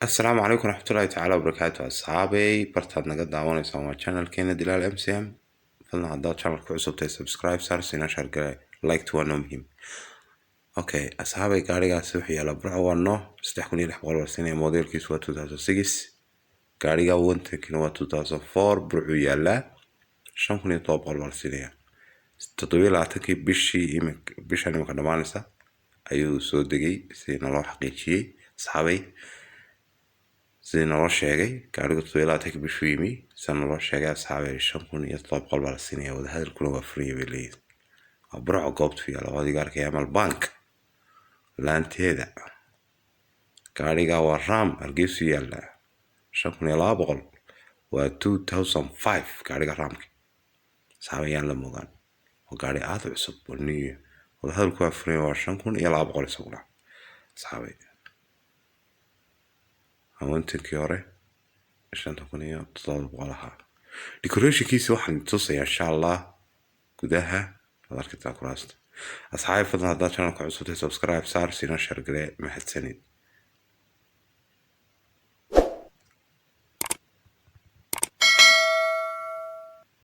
Asalaamu calaykum waraxmatullaahi tacaala wabarakaatu. Asxaabey, bartaad naga daawanaysaan waa channelkeena Dilaal MCM. Fadlan haddaad channelka cusubtahay, subscribe saar, siina share gare, like waa noo muhiim. Okay asxaabey, gaarigaasi wuxuu yaalaa Burco. Waa Noah, 3600 la siinaya. Modelkiisu waa 2006. Gaariga wantankina waa 2004. Burcuu yaalaa, 5700 baa la siinaya. 27-kii bishii imik, bishan imika dhamaanaysa ayuu soo degay, sidii naloo xaqiijiyey asxaabey, sidii naloo sheegay. Gaarigu 27-kii bishuu yimi, sida naloo sheegay asxaabey. 5700 baa la siinaya, wadahadalkuna waa furanya bay leeyihin. Waa Burco goobtu yaala, waa adiga arkaya, Amal Bank laanteeda. Gaariga waa Ram, Hargeysu yaala, 5200, waa 2005 gaariga Ramki. Asxaabey, la mogaan, waa gaari aada u cusub oo new. Wadahadalku waa furanya, waa 5200 isaguna asxaabey. Haweentanki hore 5700 ahaa. Decorationkiisa waxaan tusayaa insha Allah gudaha, waad arkataa kuraasta. Asxaabi, fadlan haddaad channelka cusubtay, subscribe saar, siina share gale. Mahadsanid.